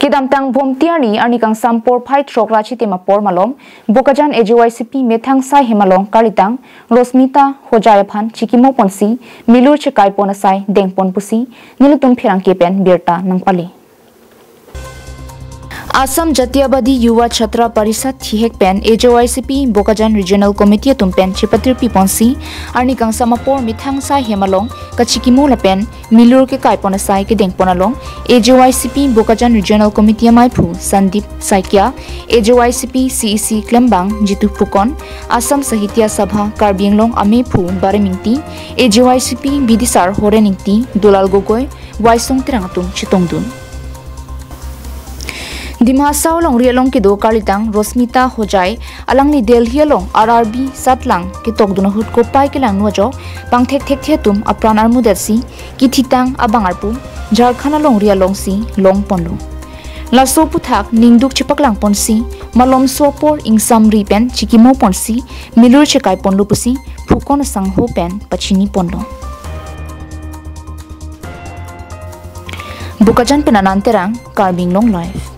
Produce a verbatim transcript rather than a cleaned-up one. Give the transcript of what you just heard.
Kedamtang Bhomti arni, arni kangsam porphai throk ra chitim apor malom, Bokajan A J Y C P methang asai hem along karlitang Rosmita Hojai aphan chikimo ponsi milur chekai pon asai dengpon pusi nelitum pherangke pen birta nangpale. Assam Jatiyabadi Yuva Chhatra Parishad thihek pen A J Y C P Bokajan Regional Committee atum pen chepatirpi ponsi arni kangsam apor methang asai hem along kachikimo lapen milur kekai pon asai kedengpon along A J Y C P Bokajan Regional Committee amaiphu Sandeep Saikia, A J Y C P C E C klembang Jitu Phukon, Assam Sahitya Sabha Karbi Anglong amephu Barem Ingti, A J Y C P bidisar Horen Ingti, Dulal Gogoi, Waisong Terang atum chetongdun. Dima Hasao longri along kedo karlitang Rosmita Hojai, alangli Delhi along R R B satlang ketokdun ahut kopai kelangno ajok pangthek thekthe atum apran armudetsi kithitang abang arpu Jharkhand alongri alongsi longponlo. Laso aphuthak ningduk chepaklang ponsi malomso apor ingsamri pen chikimo ponsi milur chekai ponlo pusi Phukon asangho pen pachini ponlo. Bokajan pen Anand Terang, Karbi Anglong Live.